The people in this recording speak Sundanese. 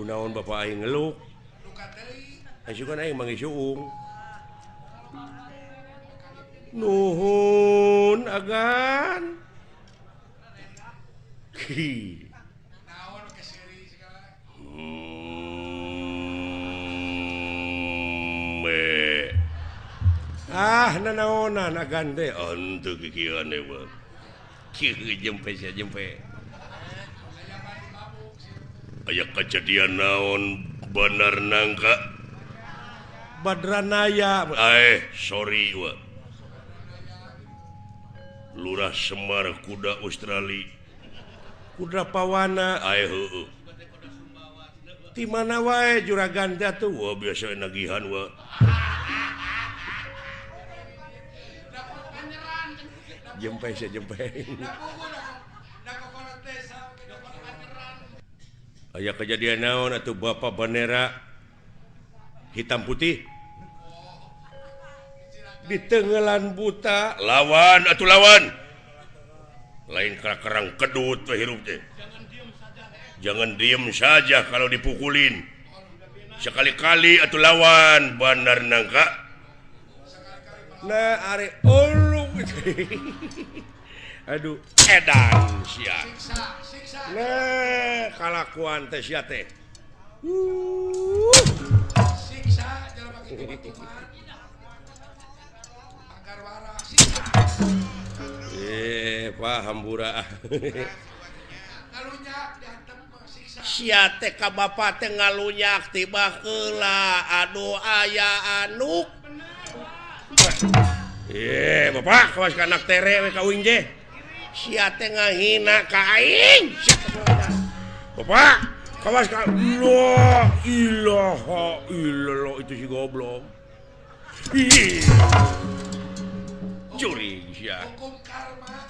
Kunaon bapak aing ngeluk? Asukan aing manggih suung. Nuhun agan. Ki. Ah nanaonan agan teh henteu kikieuan we. Kieu jempe sia jempe. Aya kejadian naon Bandar Nangka? Badranaya. Sorry wa. Lurah Semar kuda Australia. Kuda Pawana. Heueuh. Ti mana wae juragan teh atuh? Wah biasa nagihan wa. Jempe sia jempe. Aya kejadian naon atuh bapak bendera hitam putih di tenggelan buta lawan atuh lawan lain kerang kedut we hirup teh. Jangan diem saja kalau dipukulin, sekali-kali atuh lawan Bandar Nangka. Nah are ulung. Aduh edan sia. Nah kalakuan teh sia teh. Siksa jelema kitu agar waras siksa. Pak hambura. Ngalunyak dihantem siksa. Sia teh ka bapa teh ngalunyak tiba heula aduh aya anuk. Bapak kawas ka anak tere we ka uing teh. Sia teh ngahina ka aing. Bapak kawas ka la ilaha illallah itu si goblok. Ih. Curi sia. Hukum karma.